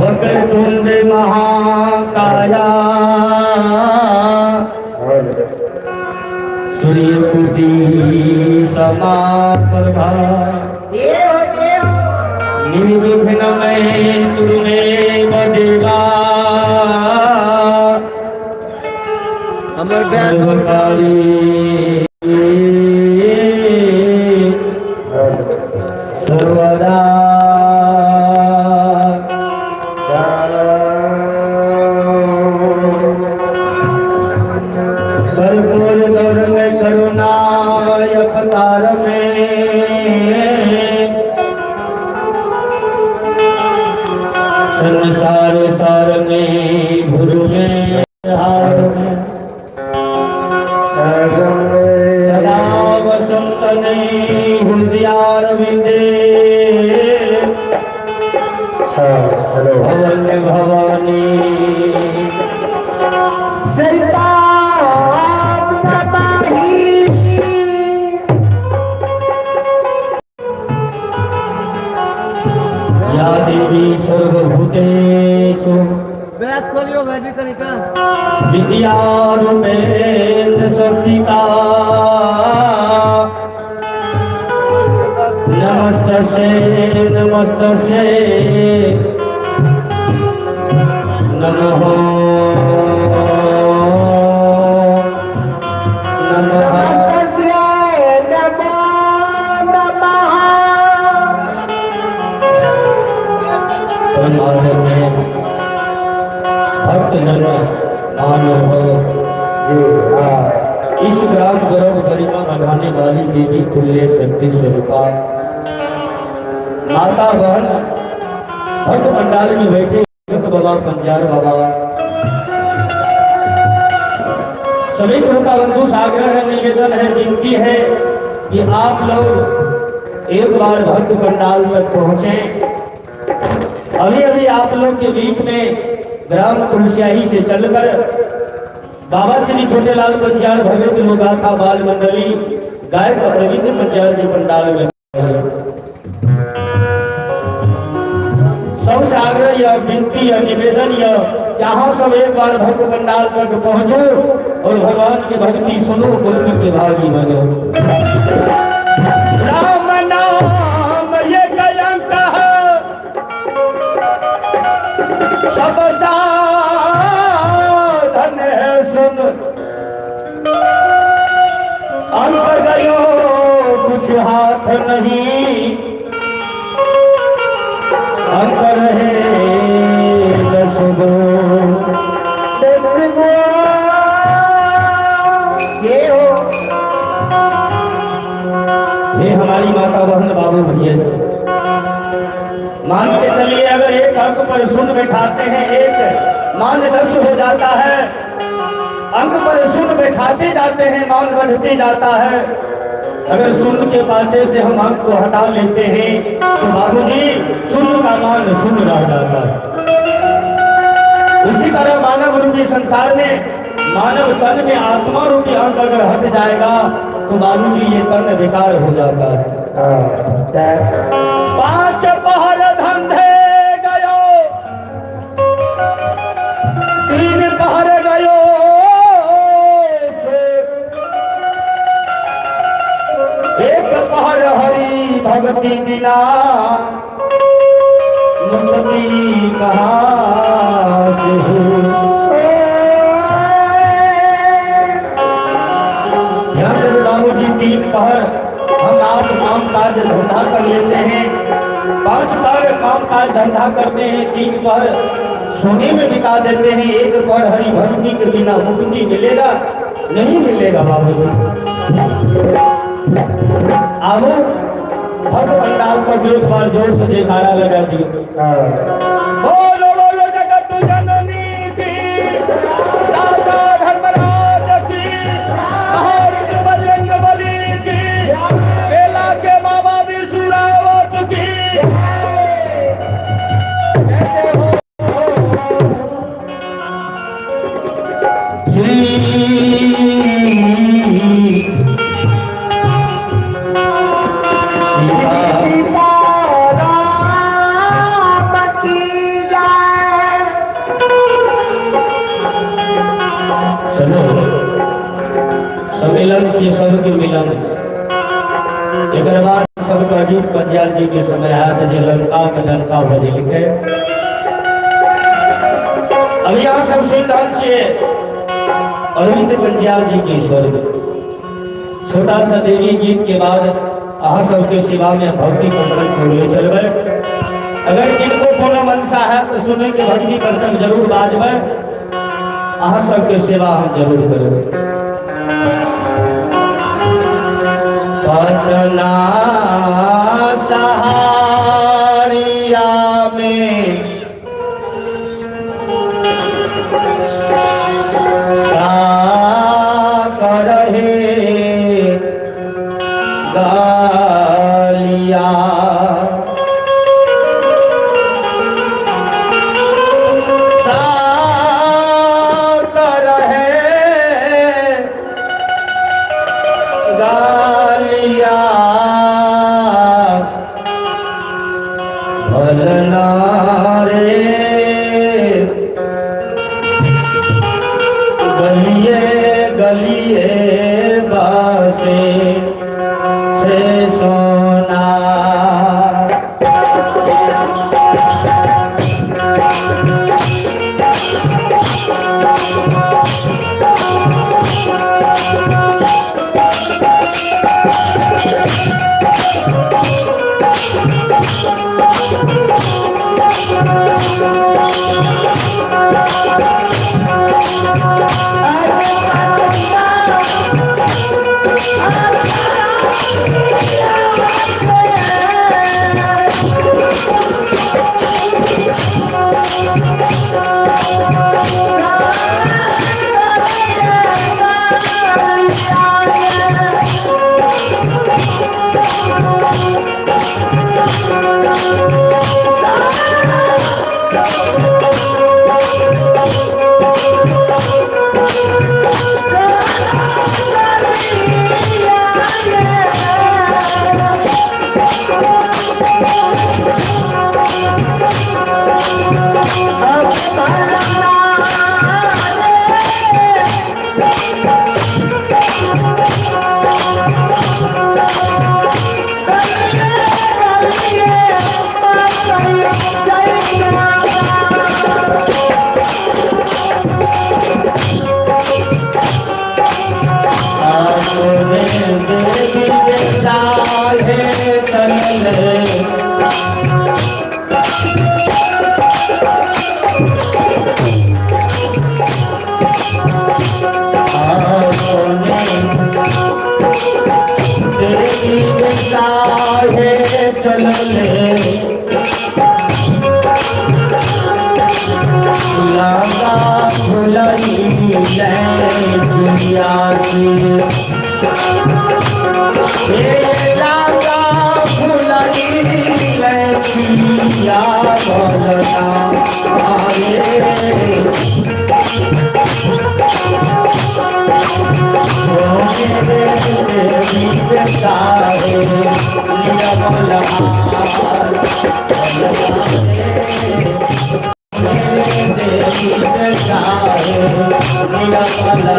वक्रतुंड महाकाया, सूर्यकोटि समाप्रभा, निर्विघ्नमय तुमेव देवा, हमर व्यास सर्वकार्ये सर्वदा। कर्पूर गौर में करुणा अवतार में, संसार सार में गुरु में हार में, सदा वसंत हृदयारविंदे, भवन भवानी। सरिता माही। या देवी सर्वभूतेषु व्यास खोलियो भाईजी कनिका। विद्यारूपेण संस्थिता, नमस्तस्यै नमस्तस्यै नमः नमः। नमस्तस्यै नमो नमः। परमात्मा भक्तजन महानुभव जी हाँ। इस ग्राम गौरव गरिमा बढ़ाने वाली देवी तुल्य शक्ति स्वरूपा माता बहन, भक्त पंडाल में बैठे भक्त बाबा, पंजार बाबा, सभी श्रोता बंधु से आग्रह है, निवेदन है, विनती है कि आप लोग एक बार भक्त पंडाल तक पहुंचे। अभी अभी आप लोग के बीच में ग्राम तुलसियाही से चलकर बाबा श्री छोटेलाल पंचार भगत लोगाथा बाल मंडली गायक अरविंद पंचार जी पंडाल में। सबसे आग्रह यह, विनती यह, निवेदन यह कि अहाँ सब एक बार भक्त पंडाल तक पहुंचो और भगवान की भक्ति सुनो, पुण्य के भागी बनो। राम नाम ये अंक है, सब साधन है सुन, अंत गयो कुछ हाथ नहीं, अंक रहे 10 गो। 10 गो ये हो। हे हमारी माता बहन, बाबू भैया से मान के चलिए, अगर एक अंक पर शून्य बैठाते हैं, एक मान 10 हो जाता है। अंक पर शून्य बैठाते जाते हैं, मान बढ़ते जाता है। अगर शून्य के पाछे से हम अंक को हटा लेते हैं तो बाबूजी शून्य का मान शून्य रह जाता है। उसी तरह मानव रूपी संसार में मानव तन में आत्मा रूपी अंक अगर हट जाएगा तो बाबूजी ये तन बेकार हो जाता है। 5 पहर धंधे गयो, 3 पहर गयो से, एक पहर हरि भक्ति बिना मुक्ति कहाँ से हो। ध्यान से बाबूजी, 3 पहर हम आप काम काज धंधा कर लेते हैं, 5 पहर काम काज धंधा करते हैं, 3 पहर सोने में बिता देते हैं, एक पहर हरि भक्ति के बिना मुक्ति मिलेगा नहीं मिलेगा बाबूजी। आओ भक्त पंडाल पर एक बार जोर से जयकारा लगा दियो। बोलो बोलो जगत जननी की, राजा धर्मराज की, महारुद्र बजरंग बली की, बेला के बाबा विश्वरावत की जय जय हो। श्री श्री सीता राम की। विलम्ब छै। एकर बाद सबके अजीत पंजियाल जी के समय आयत जे लंका में लंका बजेलकै। अभी अहाँ सब सुनि रहल छियै अरविंद पंजियाल जी के स्वर में छोटा सा देवी गीत के बाद अहाँ सबके सेवा में भक्ति प्रसंग बोले चलबै। अगर किनको कोनो मनसा है तो सुनै के भक्ति प्रसंग जरूर बाजबै, अहाँ सबके सेवा हम जरूर करबै। पटना सहारिया में साकर हे गालिया, साकर है गालिया, भलना रे गलिए गलिए बसे से सोना। अपने देवी साहे चलले, अपने देवी साहे चलले, लगा फुलई ले जुलिया से, हे लगा फुलई ले पिया बोलना आरे, देवी साहे लिया बोलना, देवी साहे लिया बोलना।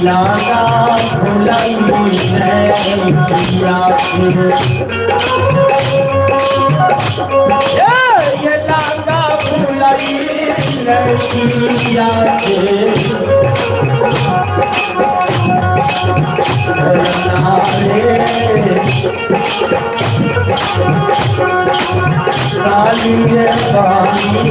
लागा फुलई ये लागा फुलई नैया के पानी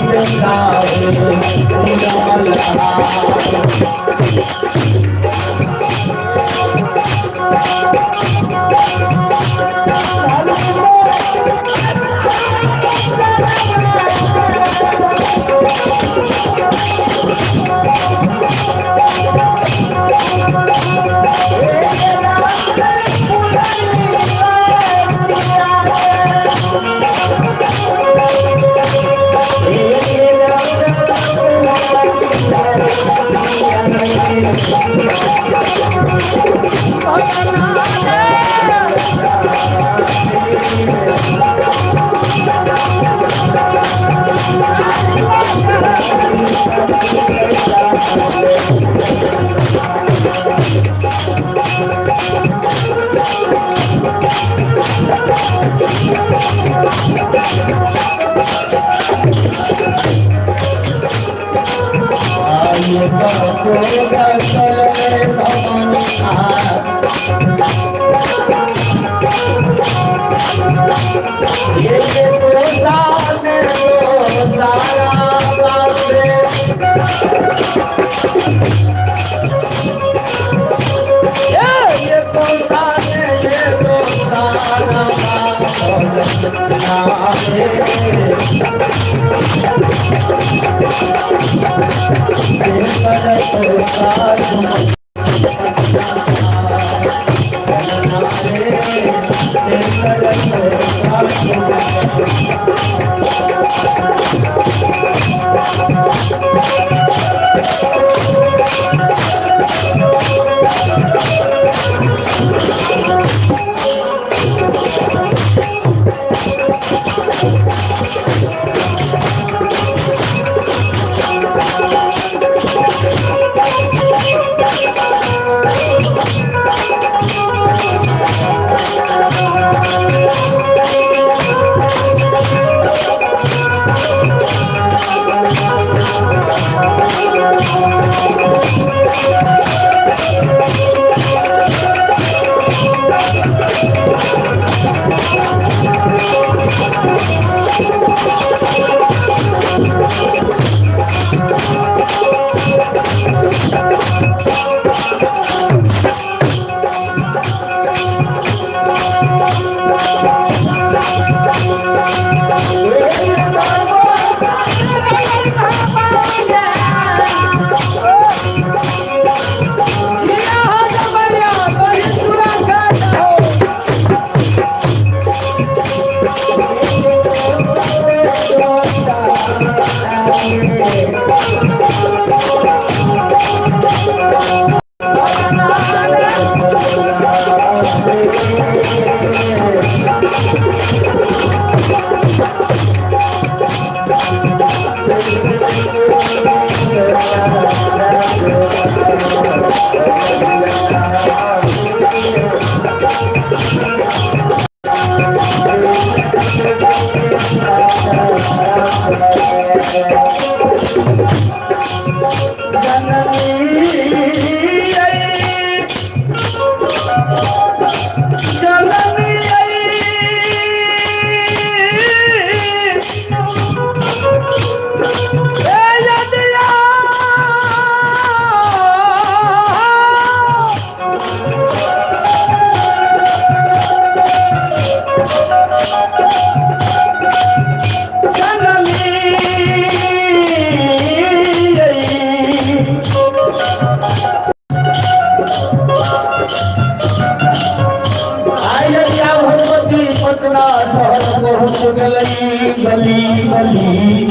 पटना शहर पहुँच गई गली गली।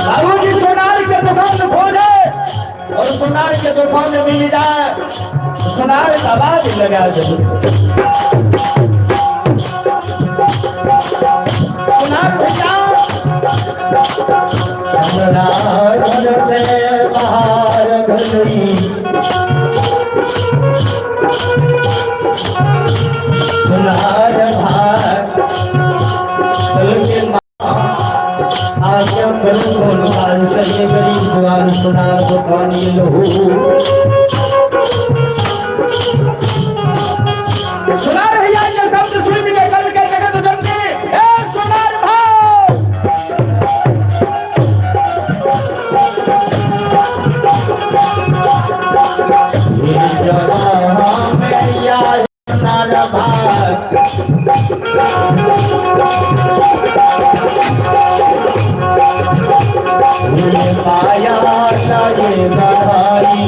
बाबूजी सोनार के दुकान खोले और सोनार के दुकान मिल जाए, सोनार का आवाज लगा दे। सोनार भैया करू कोन काज सही गरीब द्वार सोनार दुकान लहू। सोनार भैया के शब्द सुन के कल के जगत जननी, ए सोनार भाई, ये जगह में या सोनार भाई, ये माया लगे बधाई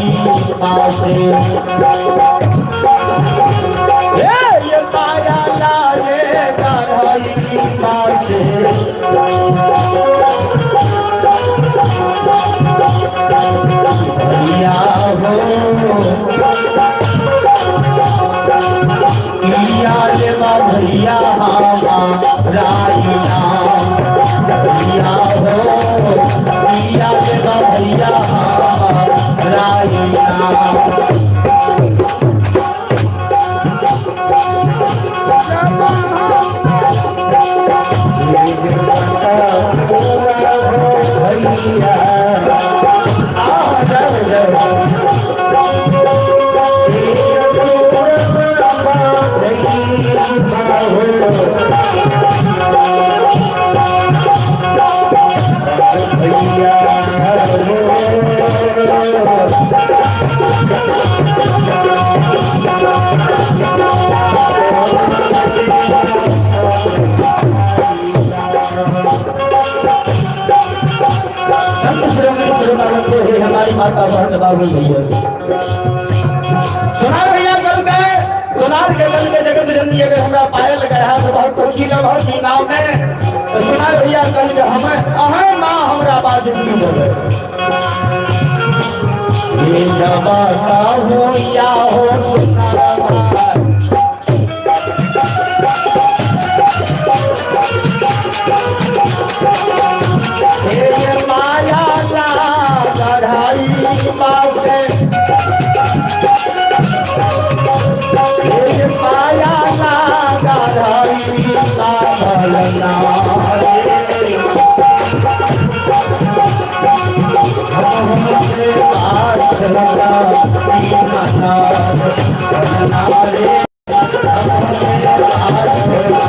पासे, ये माया लागे बधाई पासे, भैया हो किया लेवा भैया हमारा इनाम, भैया हो किया लेवा भैया हमारा इनाम। भैया आ जय जय। भैया संत श्रोमणी श्रोता बंधु हे हमारी माता बहन बाबू भैया, सोनार भैया कल के सोनार के कल के जगत जननी अगर हमरा पायल गया तो बहुत खुशी लग हो गाँव में, तो सोनार भैया कल के हमें अहे माँ हमरा बात जिंदगी बोले, ये जमाता हो या हो सोनार भाई, ये माया ला गढ़ाई बासे, ये माया ला गढ़ाई बाभलना रे, हम हमसे बात लगा दीनाना भलना रे, हमसे बात लगा।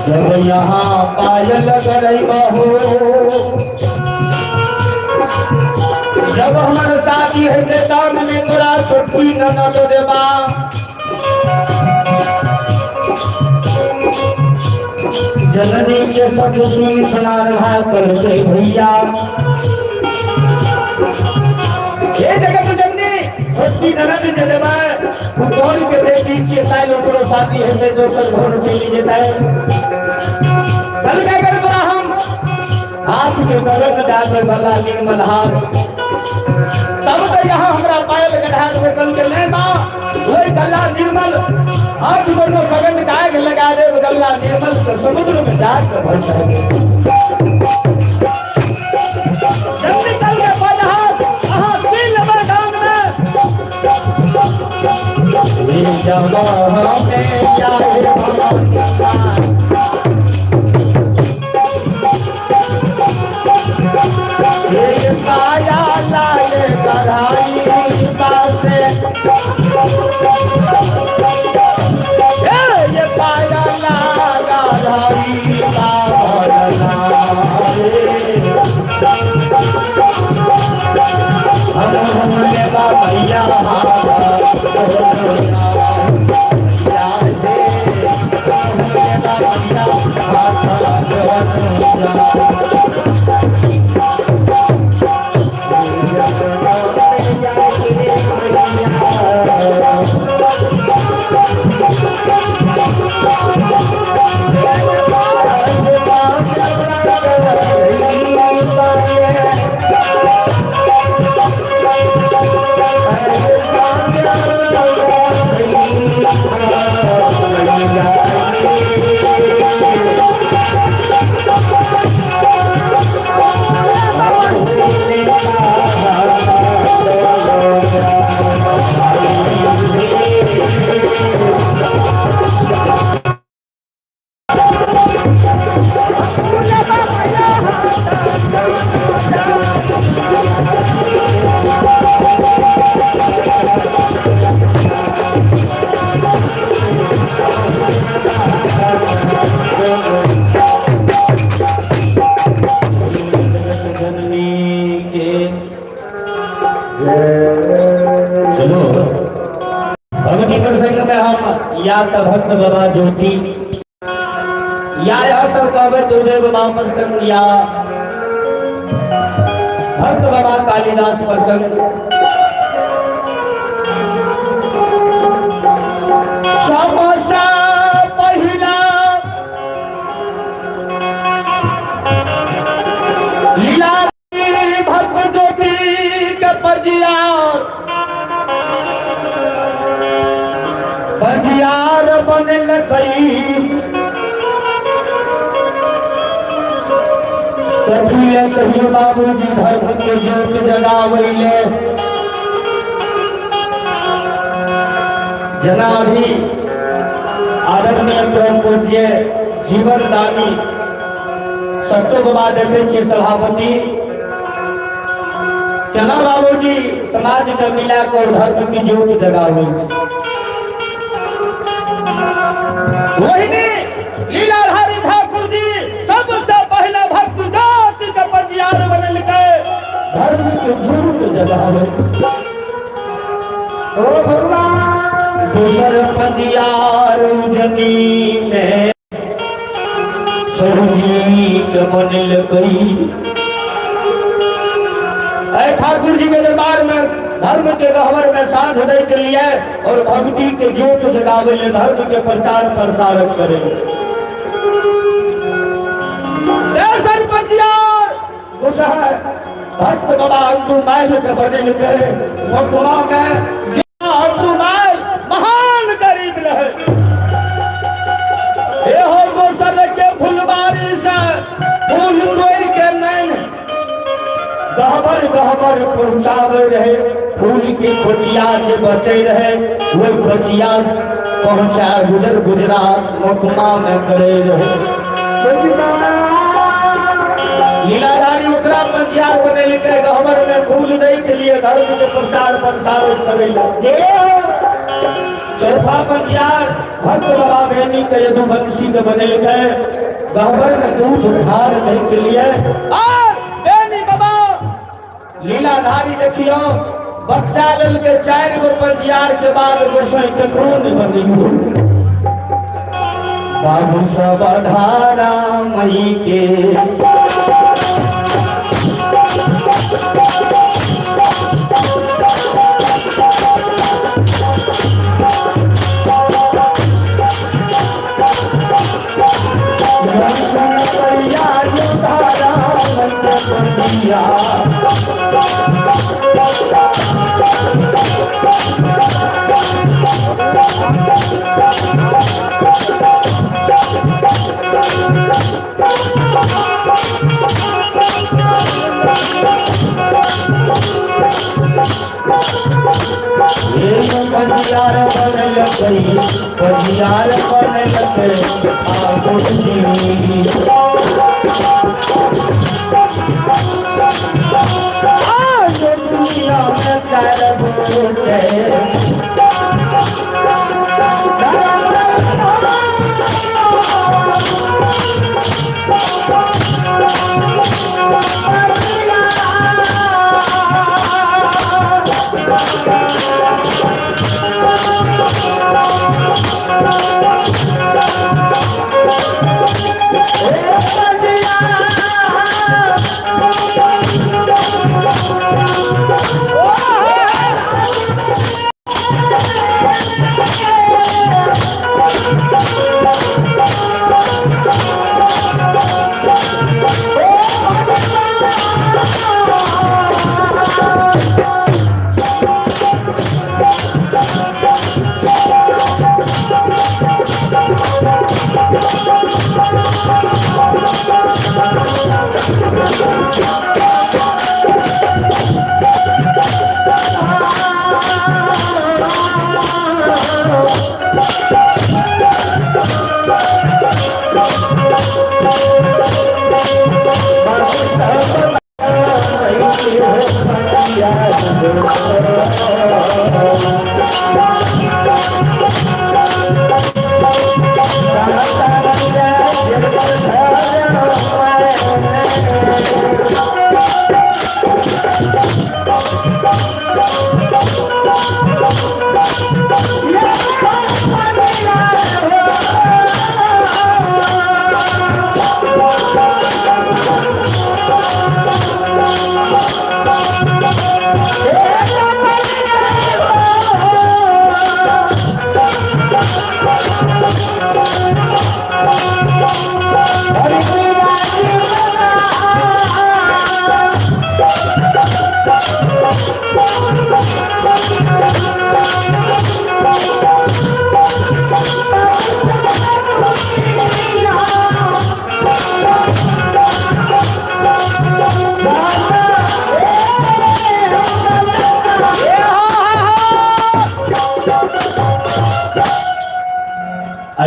जब यहाँ पायल करई बहो, जब हमर शादी हेतै तब में तोरा छोटकी ननद देबा, जननी के शब्द सुन सोनार भाई कहलकै भैया, हे जगत जननी छोटकी ननद जे देबै ओ दौड़ के देख दै छियै, साइल ओकरो शादी हेतै दोसर घर चलि जेतै। कहलकै अगर तोरा हम हाथ के गगन दए के गला निर्मल हार, तब तो यहाँ हमरा पायल गढ़ा देबै। कहलकै नहीं माँ, वही गला निर्मल हाथ दोनों गगन गाय लगा दे, गला निर्मल तो समुद्र में जाकर भर सके। जब निकल के पजहार अहाँ 3 नंबर गांव में ये जगह में या हे भगवान, ये माया लाल कढ़ाई पासे, ये माया लाल कढ़ाई बाभलना या तऽ भक्त बाबा ज्योति या यह सब कहबै तऽ उदय बाबा प्रसंग या भक्त बाबा कालिदास प्रसंग। सबसँ पहिला लीला भक्त ज्योति के पजियार पजियार बनल कई कथी ले कहियो बाबूजी धर्म के ज्योत जगाबै ले। जना अभी आदरणीय परम पूज्य जीवन दानी सत्तो बाबा देखे छियै सभापति केना बाबूजी समाज के मिला कर धर्म की ज्योत जगाबै छै। वही लीलाधारी ठाकुर जी सबसे पहले भक्त जाति के पंजियार बनेलकै धर्म के ज्योत जगाबै। ओ भगवान दोसर पंजियार उजनी में सरजीत बनेलकै। ऐ ठाकुर जी के दरबार में धर्म के गहवर में साँझ दै के लिए और भक्ति के ज्योत जगावे ले धर्म के प्रचार प्रसार करे। तेसर पंजियार मुसहर भक्त बाबा अंतु माइल के बनेलकै। मथुरा में अंतु माइल महान गरीब रहे। एहो दोसर के फुलबारी से फूल तोड़ के नहीं गहबर गहबर पहुंचावे रहे। फूल के खोचिया जे बचे रहे वही खोचिया पहुंचा गुजर गुजरात मथुरा में करे रहे। लीलाधारी ओकरा पंजियार बनेलकै गहबर में फूल दै के लिए धर्म के प्रचार प्रसार करे। चौथा पंजियार भक्त बाबा बेनी के यदुवंशी के बनेलकै गहबर में दूध उधार दै के लिए। और बेनी बाबा लीलाधारी देखियो बक्सा लेलकै 4 गो पंजियार के बाद गोसाई ककरो नहीं बनेलकै। बाबू सब धारा मई के पंजियार बनलकै पंजियार बनलकै ठाकुर जी। आज दुनिया में चार गोटे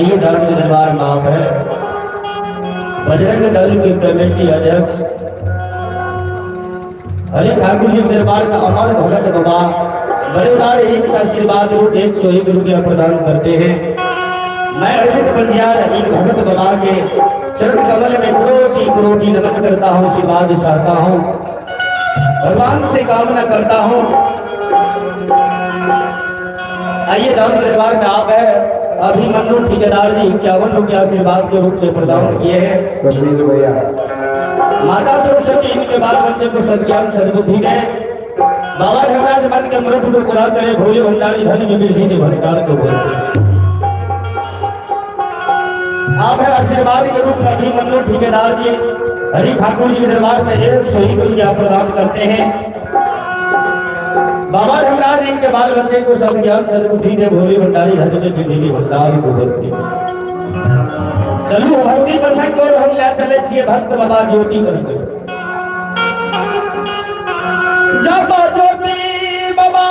आइए दान के दरबार में आप है बजरंग दल के कमेटी अध्यक्ष हरि ठाकुर जी दरबार में अमर भगत बाबा बड़े बार एक आशीर्वाद रूप 101 रुपया प्रदान करते हैं। मैं अरविंद बंजार इन भगत बाबा के चरण कमल में कोटि कोटि नमन करता हूँ, आशीर्वाद चाहता हूँ, भगवान से कामना करता हूँ। आइए दान दरबार में आप है अभी मन्नू ठेकेदार जी 51 रुपया आशीर्वाद के रूप में प्रदान किए हैं। भैया माता सरस्वती इनके बाल बच्चे को सद्ज्ञान सद्बुद्धि दे। बाबा धर्मराज मन के मृत को पूरा करे, भोले भंडारी धन में वृद्धि के भंडार को बोलते। आप है आशीर्वाद के रूप में अभी मन्नू ठेकेदार जी हरि ठाकुर जी के दरबार में 101 रुपया प्रदान करते हैं। बाबा धर्मराज इनके बाल बच्चे को सद्ज्ञान सद्बुद्धि दे, भोले भंडारी धन में वृद्धि के भंडार को बोलते। चलू भक्ति प्रसंग और हम ले चले छिए भक्त बाबा ज्योति प्रसंग। जब ज्योति बाबा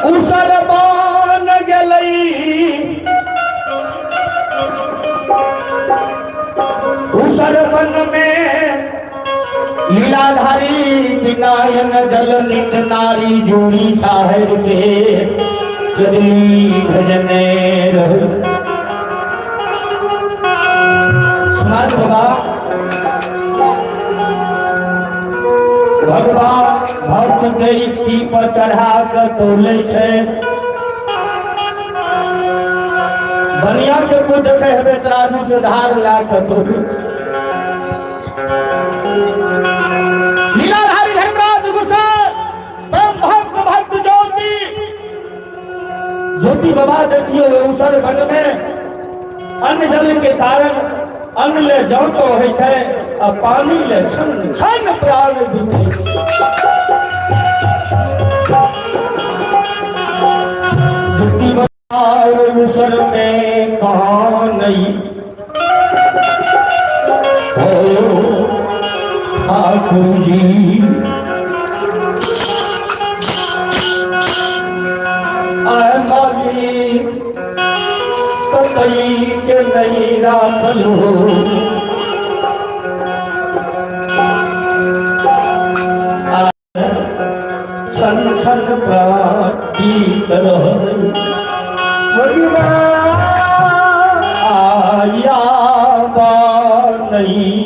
उसर बान गेलई, उसर बन में लीलाधारी विनायन जल नित नारी जोड़ी चाहर के जदली भजने रहो। स्नान बाबा भगवान भक्त के इक्की पर चढ़ा के तोले छै। बनिया के कोई देखे हेबे तराजू के धार ला के तोले छै। लीलाधारी धर्मराज गुसाई परम भक्त भक्त ज्योति ज्योति बाबा देखियो उसर वन में अन्न जल के कारण अन्न ले जल तो होइ छै आ पानी ले छन छन प्राण बीते। ज्योति बाबा उसर में कहाँ नहीं हो ठाकुर जी। आय मालिक कतई के नहीं राखल हो। छन छन प्राण बीत रहल आया नहीं।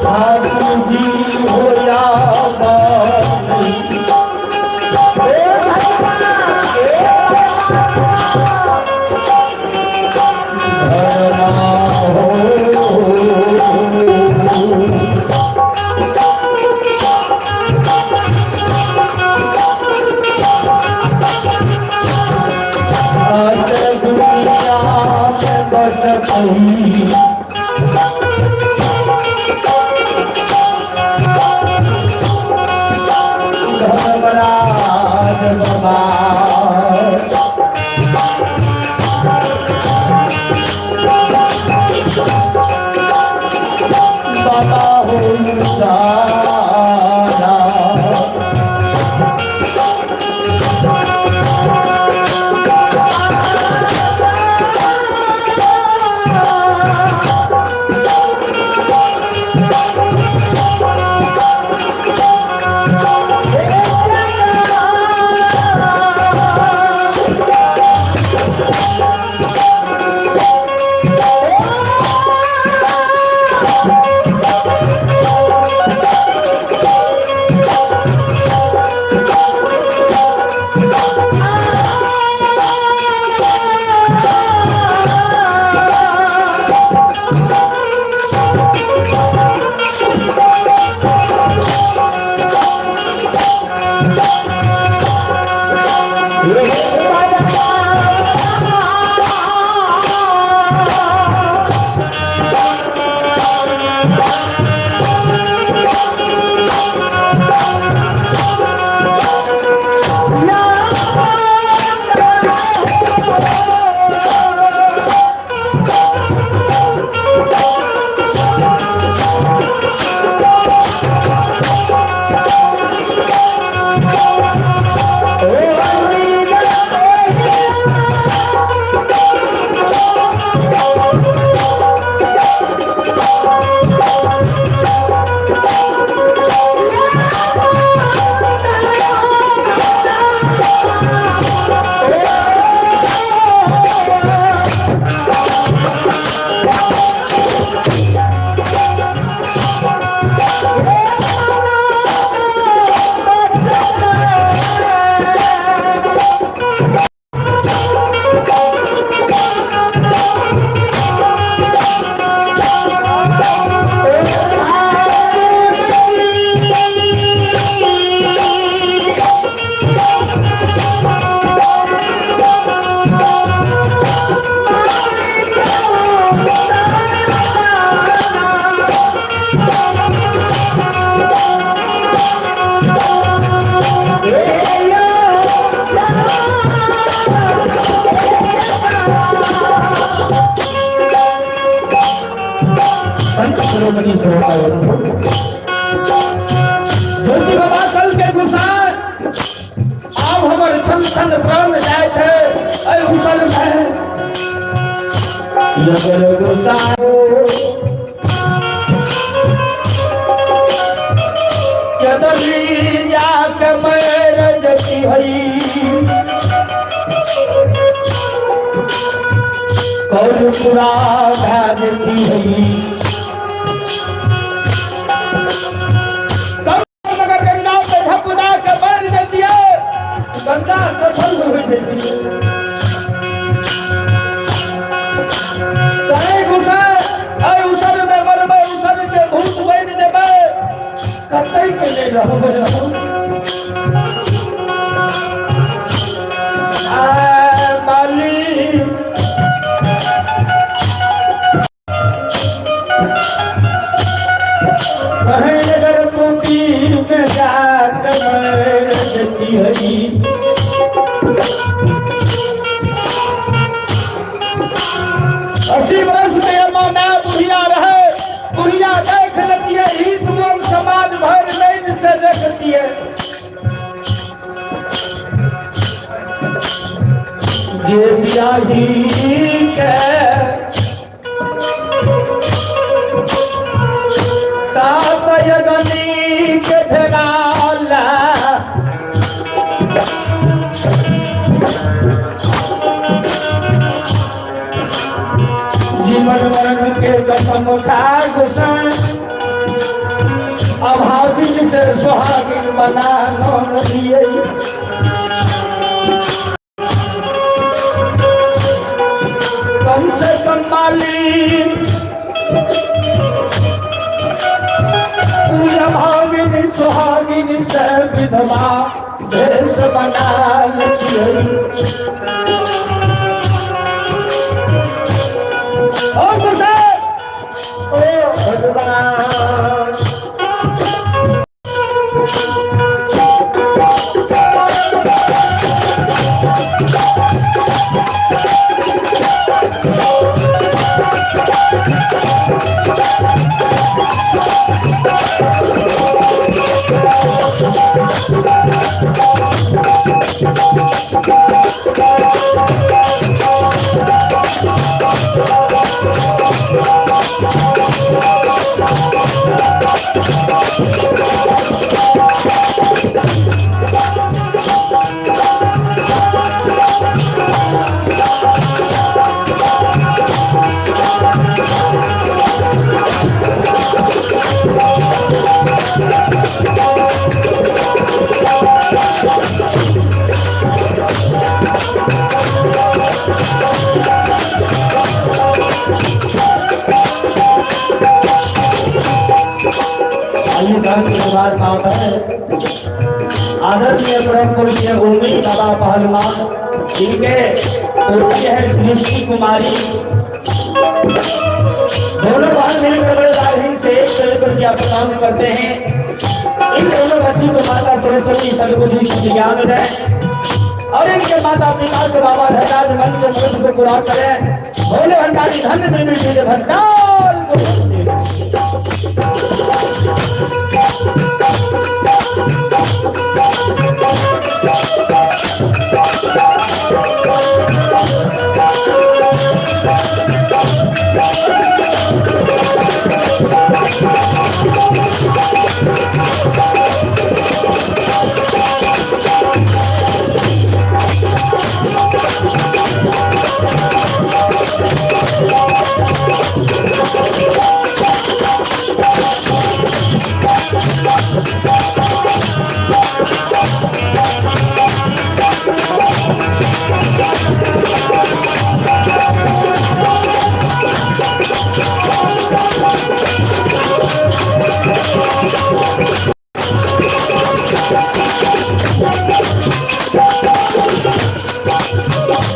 ठाकुर जी होया नहीं। धर्मा हो दुनिया में बचत ही धर्मराज बाबा। बाबा हो सारा शिरोमणि श्रोता बंधु। ज्योति बाबा कल के गुसार आब हमर छन छन प्राण जाय छै एहि उसल में अगर गुसार चदरी जाके मैर जती हई कौन पूरा भै जती हई। अगर गंगा पे झपदा के बढ़ जतियै गंगा सफल हो जती। तै गुसर ऐ उसर में मरबै उसर के भूत बनि जेबै कतै के नहि रहबै हम। आ मालिक बहन कुटी में जात मर जती हई। 80 वर्ष में अम्मा ना बुढ़िया रहे बुढ़िया देख लेती है हित मोन समाज भर लाइन से देखती है। जे बियाही के सात यगनी के भेगाला जीवन मरण के कसम खा गुसन अभागिन से सुहागिन बना लिए। कम से कम मालिक पूरा भागिन सुहागिन से विधवा भेष बना लिए। ओ गुस्से ओ भगवान आइए गान के द्वार माता है आदरणीय परम पूज्य भूमि बाबा पहलवान इनके पोती है सृष्टि कुमारी। दोनों बहन मिलकर बड़े दाहिन से एक करोड़ रुपया प्रदान करते हैं। इन दोनों बच्चों को माता सरस्वती सदबुद्धि ज्ञान दे और इनके माता पिता के बाबा धनराज मन के मनोज को पूरा करें। भोले भंडारी धन देवी मेरे भंडार को।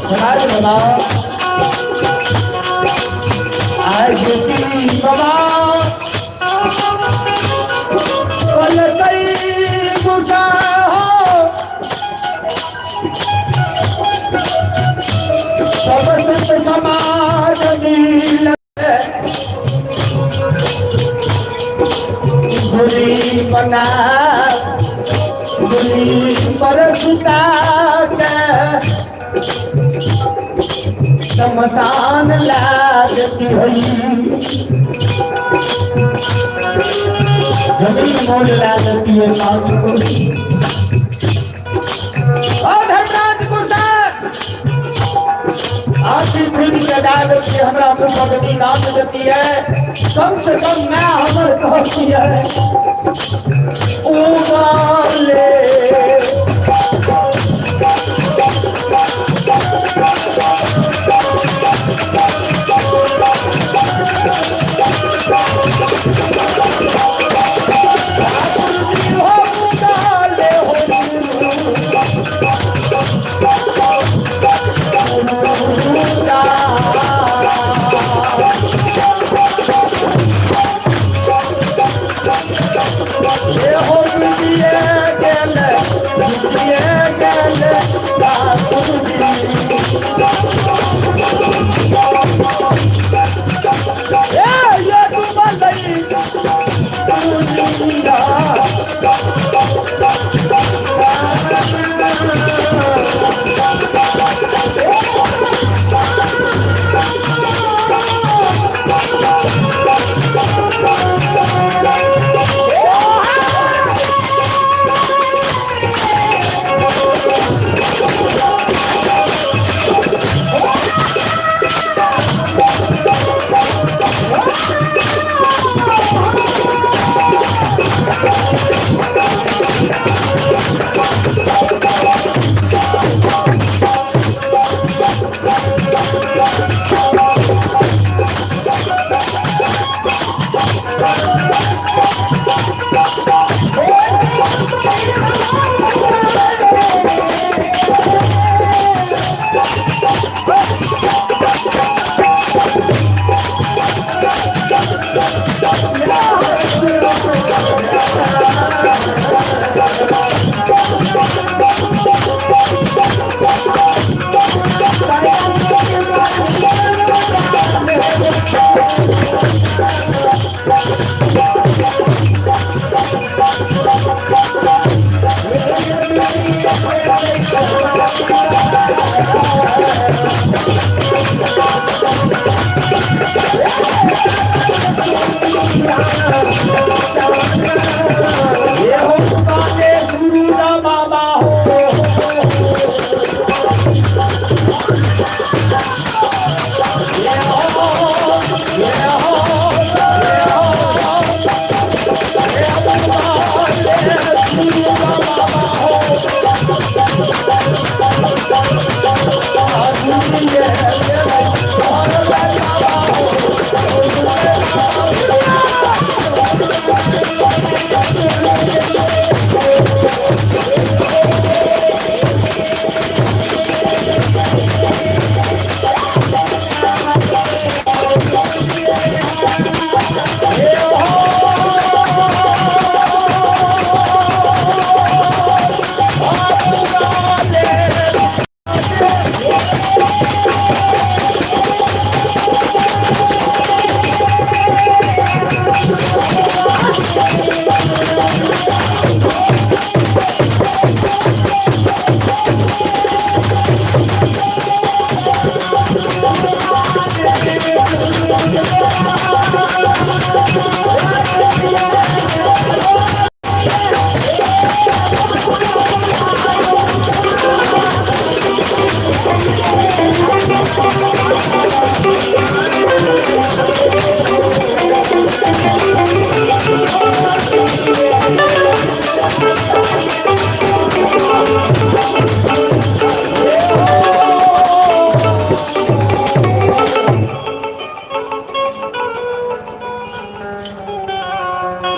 समाज बाबा आज की बाबा पलकई गुसा हो सब सुत समाज मिल शमशान लागती हई। जमीन मोल लागती है 5 करोड़। और धर्मराज गुरसार आशी फिर सजा देती है, हमरा मुँह अग्नि नाम देती है, कम से कम मैं हमर कहती है उगाले।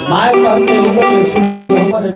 My कहते हमर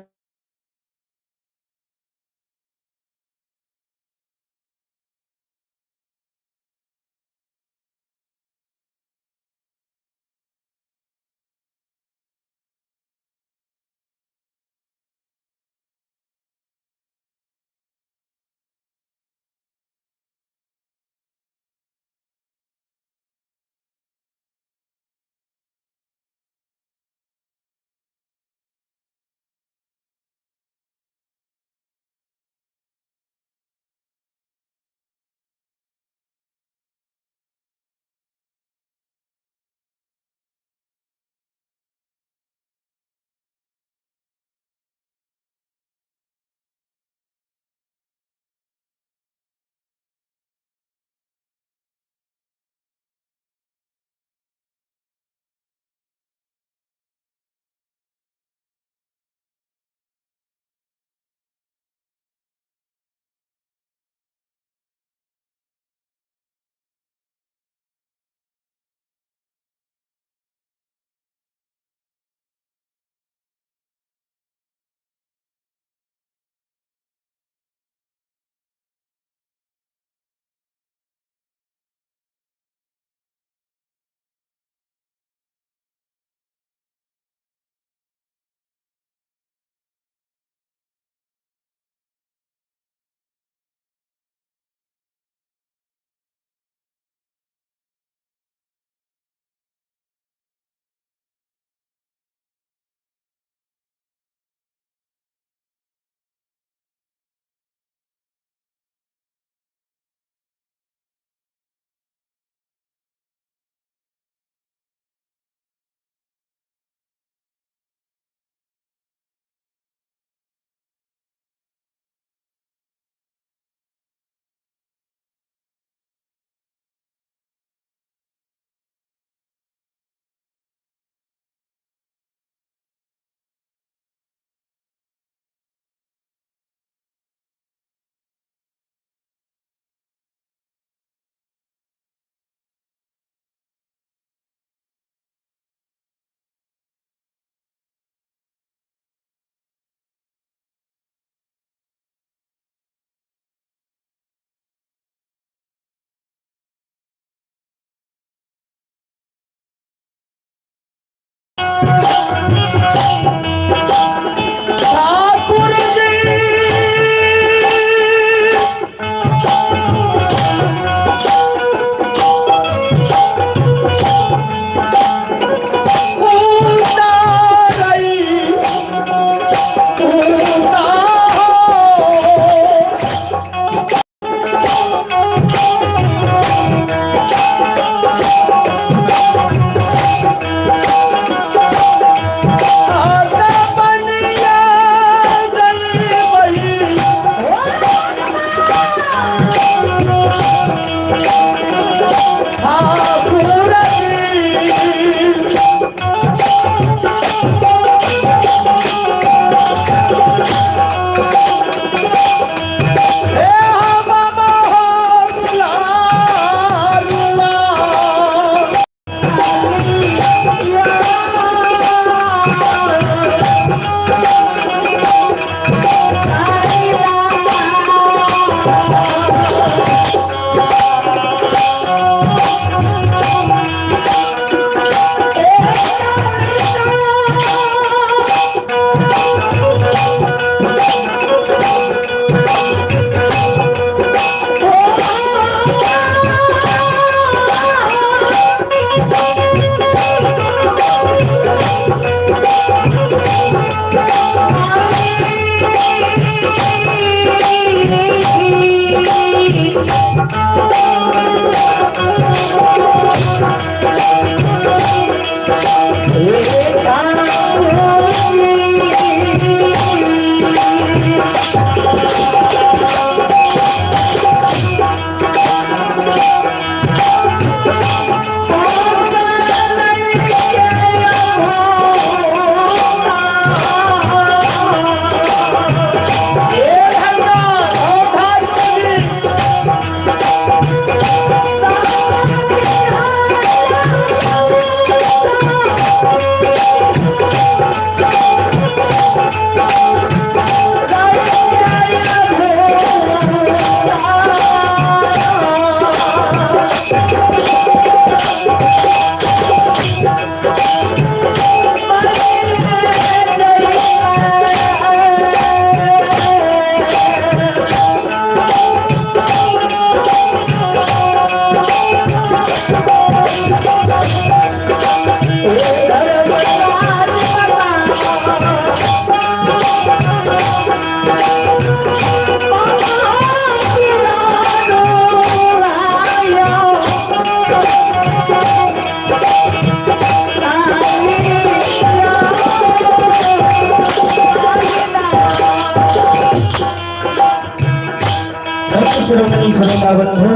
आदरणीय श्रोता बंधु,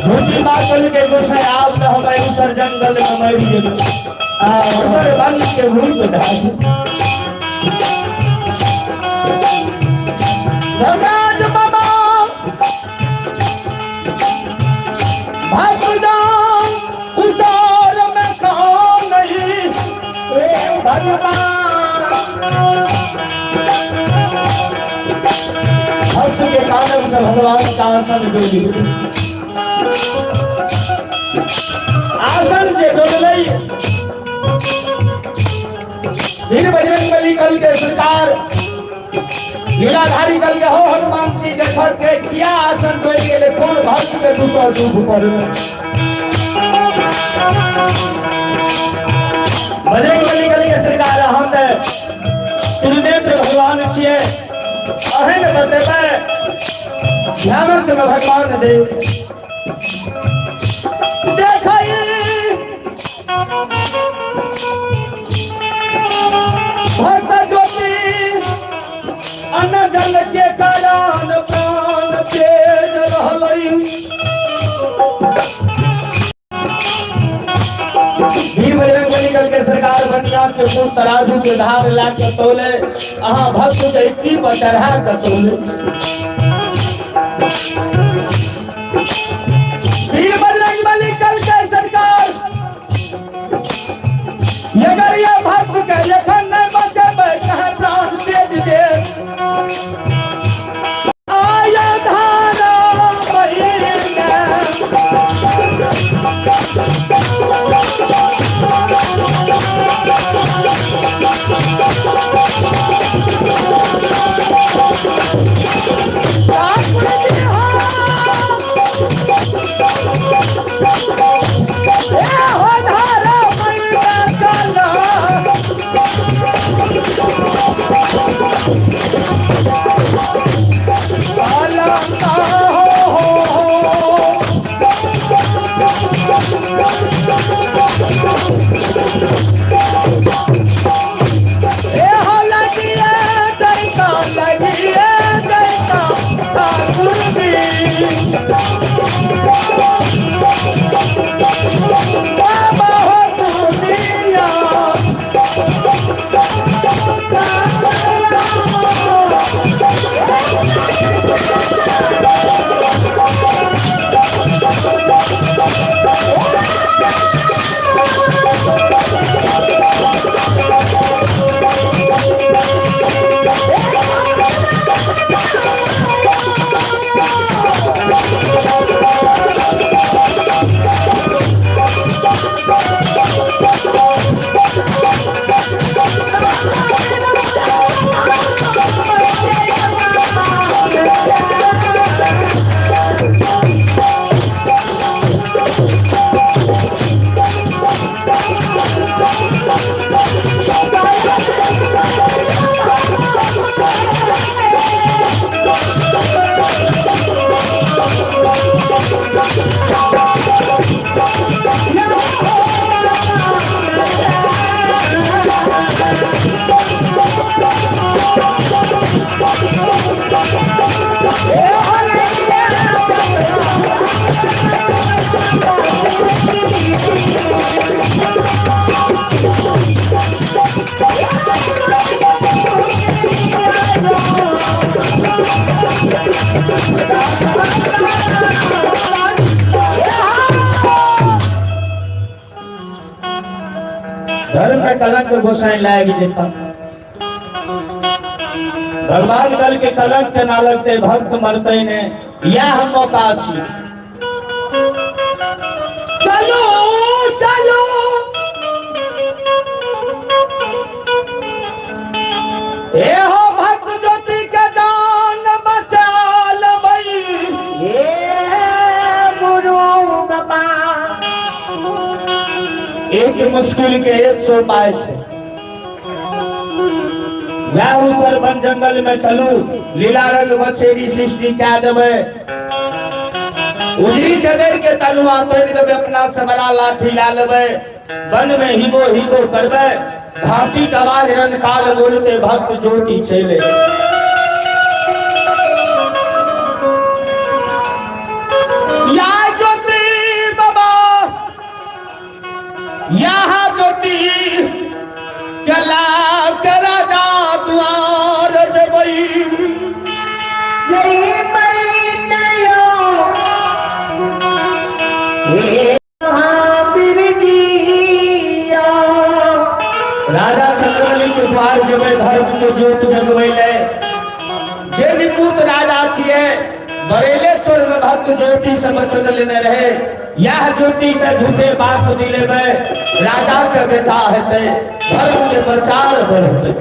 झूठी बात के गुस्से आब न हमें उसर जंगल में मरी गेल आ उसर बन के भूत ढास धर्मराज बाबा भगवान उसार में कहो नहीं हे भगवान। भक्त के कारण से भगवान का आसन डोली, आसन जे डोललै। वीर बजरंग बली कल के सरकार लीलाधारी कल के हो हनुमान जी देखर के किया आसन डोल गेले, कोन भक्त के दूसर दुख पड़ल। बजरंग बली कल के सरकार हम त्रिनेत्र भगवान छियै, अहें ने बतेबै ध्यानस्थ में भगवान देव देखई भक्त ज्योति अन्न जल के कारण प्राण तेज रहलै। वीर बजरंग बली कल के सरकार बनिया के पुर तराजू के धार ला के तोले, अहाँ भक्त के इक्की पर चढ़ा के तोले। वीर बजरंग बली कल के सरकार अगर ये भक्त के जखन नहीं बचेबै कहे प्राण तेज दे आया धारा बहिने। ठाकुर जी हो, ए हो धारा बहिने चला। चलता हो हो। ए हो लगिए दैता, लगिए दैता ठाकुर जी। बाबा हो दुनिया। धर्म के कलंक गोसाई लाग जेता, भगवान कल के कलंक के ना लगते भक्त मरते ने, यह हम मौका छी। चलो चलो ए हो भक्त ज्योति के जान बचा लबई। हे गुरु बाबा। एक मुश्किल के 100 पाए छे। वह उसर वन जंगल में चलू, लीला रंग बछेरी सृष्टि कह देवे, उजरी चदर के तलुआ तोड़ देवे, अपना से बड़ा लाठी ला लेवे, वन में हिबो हिबो करवे, घाटी का आवाज रणकाल बोलते भक्त ज्योति चले। हे महावीर जिया। राजा चंद्रबली के द्वार जेबै धर्म के ज्योत जगबै ले। जे निपुत राजा छियै, बरेले चोर में भक्त ज्योति से वचन लेने रहे, यह ज्योति से झूठे बात दिलेबै, राजा के बेटा हेतै, धर्म के प्रचार बढ़तै।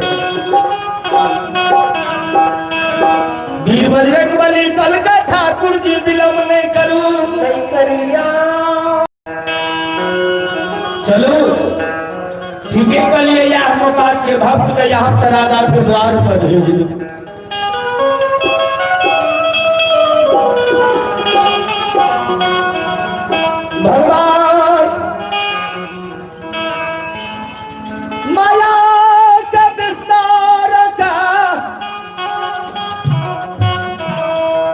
वीर बजरंग बली कल के ठाकुर जी विलम्ब नहीं करू, नहीं करिया। चलू, ठीके कहलिए, यह मौका छै भक्त के यहाँ से राजा के द्वार पर भेज दू। भगवान माया के विस्तार का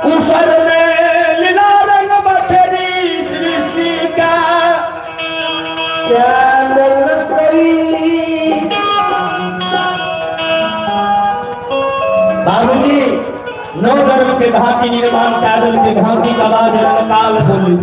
उसर में लीला रंग बछड़ी सृष्टि का क्या करी। बाबूजी, नौ धर्म के घाटी निर्माण कादल के घाटी का आवाज रंगकाल बोली।